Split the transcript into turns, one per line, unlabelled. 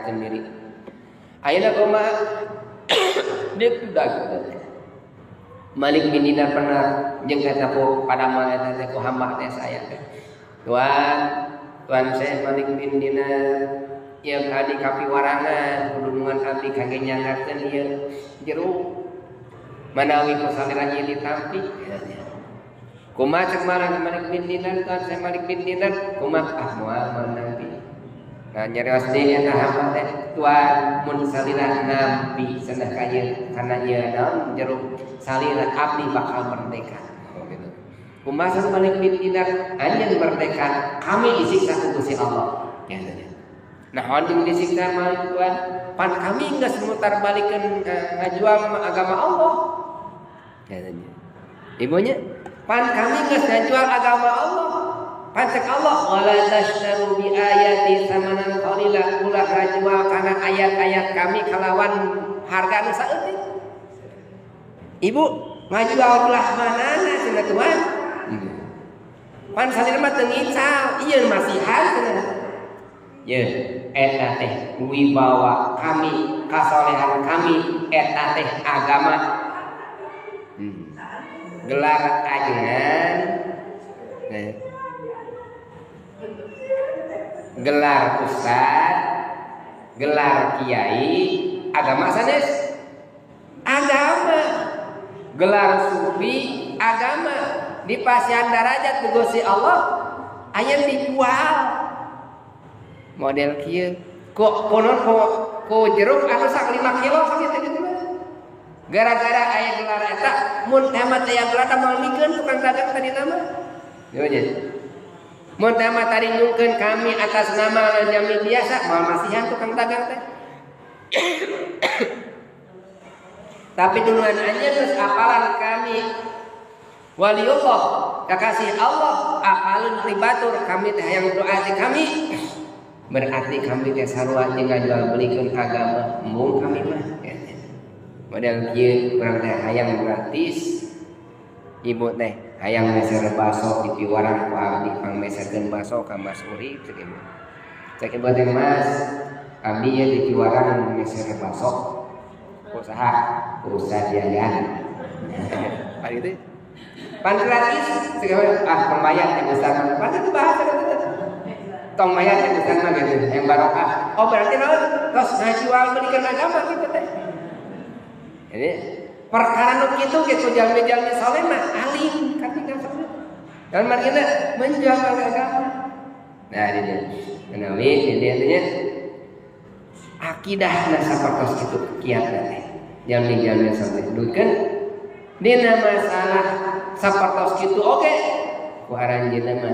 merdekakeun diri. Ayeuna kumaha? Dia teh. Malik bin Dinar pernah jeung eta ku pada eta teh ku hamba teh saya teh. Tuan, tuan saya Malik bin Dinar ieu kadi kapiwarangan kudunungan abdi kangge nyanggakeun ieu jeruk. Manawi ku salira ieu ditampi. Kumaha cek Malik bin Dinar, tuan saya Malik bin Dinar, kumaha ah moal nampi. Nah nyarios deui eta hamba teh, tuan mun salira nampi cenah ka ieu kana ieu naon jeruk salira abdi bakal merdeka. Oh gitu. Kumaha cek Malik bin Dinar, anjeun merdeka, kami disiksa ku Gusti Allah. Ya, ya. Nah anjeun disiksa Malik tuan, pan kami geus mutar balikeun ngajual agama Allah. Ya, ya. Ibunya pan kami geus ngajual agama Allah. Pan cek Allah wala tashtaru bi ayati samanan qalila, ulah ngajual kana ayat-ayat kami kalawan harga nu saeutik. Ibu ngajual belah manana cenah tuan? Pan salira mah teu ngical, ieu masihan cenah. Ye, eta teh wibawa kami, kasolehan kami, eta teh agama. Gelar ajengan, gelar ustad, gelar kiai, agama sanes, agama, gelar sufi, agama, di pasian darajat ku Gusti Allah, aya dijual. Model kieu, kok konon kok jeruk anu sak 5 kilo sakitu gitu mah. Gara-gara aya gelar eta, mun teh mah teh gelar teh moal mikeun tukang dagang tadi nama. Ieu nya. Mun teh mah tadi nyungkeun kami atas nama jami biasa, moal masihan tukang dagang teh. Tapi duluan anjeun geus apalan kami waliullah, kakasih Allah, apalun pribatur kami teh hayang doa teh kami. Berarti kami teh sarua jeung ngajual belikeun agama, embung kami mah. Model kieu urang teh hayang gratis. Ibu teh hayang meser baso di piwarang ku abdi pangmeserkeun baso ka Mas Urip cek ibu. Cek ibu teh Mas, abdi ye di piwarang meser baso. Usaha, usaha diayan. Pan itu. Pan gratis cek ibu, ah pembayar yang besar. Pan itu bahasa gitu. Tong mayar yang besar mah gitu, yang barokah. Oh berarti naon? Tos ngajual belikan agama gitu teh. Jadi perkara nu kitu ge ku jalmi-jalmi saleh mah alim katika saleh. Dan margina menjual agama. Nah ini dia. Menawi ini artinya akidahna sapertos kitu kiatna teh. Jalmi-jalmi saleh dukeun dina masalah sapertos kitu oge ku aranjeunna mah.